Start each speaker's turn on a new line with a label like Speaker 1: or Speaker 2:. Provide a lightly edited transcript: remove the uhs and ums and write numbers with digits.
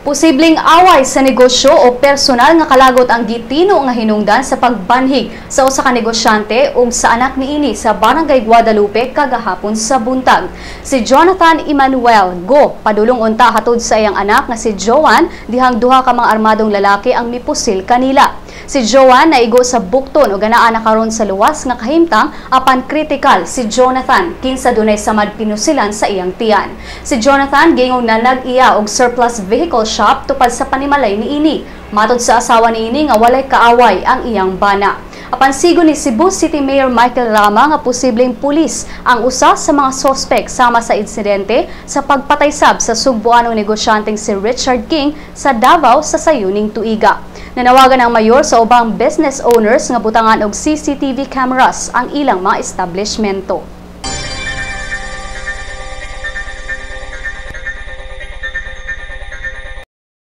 Speaker 1: Posibleng away sa negosyo o personal nga kalagot ang gitino nga hinungdan sa pagbanhig sa usa ka negosyante ug sa anak niini sa Barangay Guadalupe kagahapon sa buntag. Si Jonathan Emmanuel Go padulong unta hatod sa iyang anak nga si Joan dihang duha ka mga armadong lalaki ang mipusil kanila. Si Joan naigo sa bukton ug anaa na karon sa luwas nga kahimtang, apan critical si Jonathan, kinsa dunay samad pinusilan sa iyang tiyan. Si Jonathan giingong na nag-iya og surplus vehicle shop tupad sa panimalay niini. Matod sa asawa niini nga walay kaaway ang iyang bana. Apan sigo ni Cebu City Mayor Michael Rama nga posibleng pulis ang usa sa mga sospek sama sa insidente sa pagpatay sab sa Sugbuanong negosyanteng si Richard King sa Davao sa sayuning tuiga. Nanawagan ang mayor sa ubang business owners nga butangan og CCTV cameras ang ilang mga establishmento.